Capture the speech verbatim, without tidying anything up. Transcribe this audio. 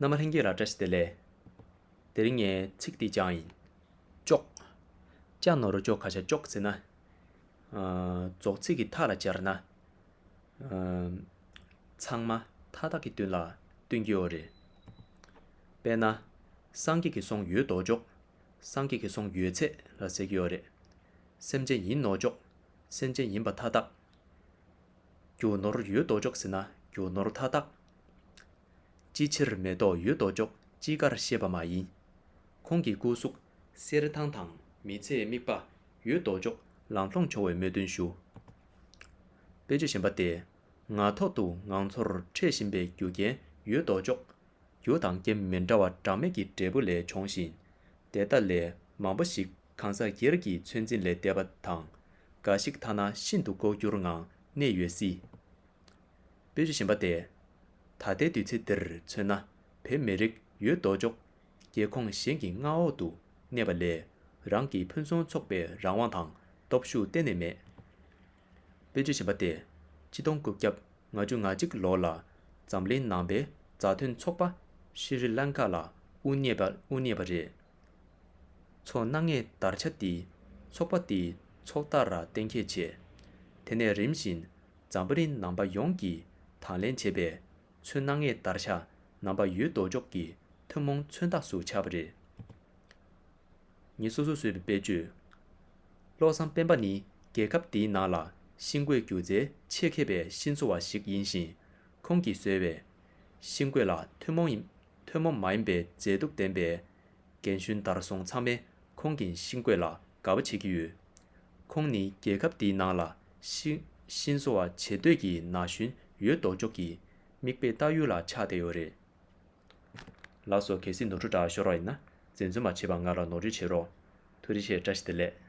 རྣམ་པ་ལྷན་རྒྱས་ལ་བཀྲ་ཤིས་བདེ་ལེགས། དེ་རིང་ངས་ཚིག་འདི་སྦྱངས་ཡིན། ཅོག་ཅ་ནོར་ཅོ་ག་ཤ་ཅོག་ཟེར་ན། ཨ། རྫོགས་ཚིག་གི་མཐའ་ལ་སྦྱར་ན། ཨ། ཚང་མ་མཐའ་དག་གི་དོན་ལ་སྟོན་གྱི་ཡོད་རེད། དཔེར་ན། སངས་རྒྱས་ཀྱི་གསུང་ཡོད་དོ་ཅོག་སངས་རྒྱས་ཀྱི་གསུང་ཡོད་ཚད་ལ་ཟེར་གྱི་ཡོད་རེད། སེམས་ཅན་ཡིན་ནོ་ཅོག་སེམས་ཅན་ཡིན་པ་མཐའ་དག་རྒྱུ་ནོར་ཡོད་དོ་ཅོག་ཟེར་ན་རྒྱུ་ནོར་མཐའ་དག་ཅི་ཕྱིར་མེ་ཏོག་ཡོད་དོ་ཅོག་ཅི་དགར་ཤེས་པ་མ་ཡིན། ཁོང་གི་སྐུ་གཟུགས་གསེར་ཐང་དང་མི་ཚེའི་དམིགས་པ་ཡོད་དོ་ཅོག་ལམ་སློང་བྱུང་བའི་མོས་འདུན་ཞུ། དཔེ་བརྗོད་གཞན་པ་སྟེ། ངག་ཐོག་ཏུ་ངང་ཚོར་འཕྲད་བཞིན་པའི་རྒྱུ་རྐྱེན་ཡོད་དོ་ཅོག་རྒྱུ་དང་རྐྱེན་མི་འདྲ་བ་འདྲ་མིན་གྱི་འབྲས་བུ་ལས་བྱུང་ཞིང་། དེ་དག་ལས་མང་པོ་ཞིག་གང་ཟག་སྒེར་གྱི་ཚོད་འཛིན་ལས་འདས་པ་དང་། འགའ་ཞིག་ཐ་ན་ཤིན་ཏུ་ལྐོག་གྱུར་ངང་གནས་ཡོད་སྲིད། དཔེ་བརྗོད་གཞན་པ་སྟེ། ད་ལྟའི་དུས་ཚོད་འདིར་མཚོན་ན་བོད་མི་རིགས་ཡོད་དོ་ཅོག་རྒྱལ་ཁོངས་གཞན་གྱི་མངའ་འོག་ཏུ་གནས་པ་ལས་རང་གི་ཕུན་སུམ་ཚོགས་པའི་རང་དབང་དང་སྟོབས་ཤུགས་གཏན་ནས་མེད། དཔེ་བརྗོད་གཞན་པ་སྟེ། ཆིག་སྟོང་དགུ་བརྒྱ་ལྔ་བཅུ་ང་གཅིག་ལོ་ལ་འཛམ་གླིང་ནང་པའི་མཛའ་མཐུན་ཚོགས་པ་ཤྲི་ལང་ཀ་ལ་དབུ་བརྙེས་པ་དབུ་བརྙེས་པ་རེད། མཚོ་སྣ་ལྔའི་དར་ཆ་འདི་ཚོགས་པ་འདིའི་ཚོགས་རྟགས་ལ་གཏན་འཁེལ་བྱས། དེ་ནས་རིམ་བཞིན་འཛམ་བུ་གླིང་ནང་པ་ཡོངས་ཀྱིས་དང་ལེན་བྱས་པས། མཚོ་སྣ་ལྔའི་དར་ཆ་ནང་པ་ཡོད་དོ་ཅོག་གི་ཐུན་མོང་མཚོན་རྟགས་སུ་ཆགས་པ་རེད། ངས་སོ་སོས་བཟོས་པའི་དཔེ་བརྗོད། བློ་བཟང་སྤེན་པ་ནི་རྒྱལ་ཁབ་འདིའི་ནང་ལ་ཤིང་བརྐོས་སྒྱུ་རྩལ་ཆེད་མཁས་པའི་ཤིང་བཟོ་བ་ཞིག་ཡིན་ཞིང་། ཁོང་གིས་བཟོས་པའི་ཤིང་བརྐོས་ལ་ཐུན་མོང་ཡིན། ཐུན་མོང་མ་ཡིན་པའི་མཛེས་སྡུག་ལྡན་པའི་རྒན་གཞོན་དར་སོང་ཚང་མས་ཁོང་གི་ཤིང་བརྐོས་ལ་དགའ་པོ་བྱེད་ཀྱི་ཡོད། ཁོང་ནི་རྒྱལ་ཁབ་འདིའི་ནང་ལ་ཤིང་ཤིང་བཟོ་བ་བྱེད་འདོད་ཀྱི་ན་གཞོན་ཡོད་དོ་ཅོག་གི་མིག་དཔེ་ལྟ་ཡུལ་ལ་ཆགས་བསྡད་ཡོད་རེད། ལགས་སོ། གལ་སྲིད་ནོར་འཁྲུལ་འདྲ་ཤོར་བ་ཡིན་ན་འཛེམ་ཟོན་མ་བྱེད་པར་ང་ལ་ནོར་འཁྲུལ་བྱེད་རོགས། ཐུགས་རྗེ་ཆེ། བཀྲ་ཤིས་བདེ་ལེགས།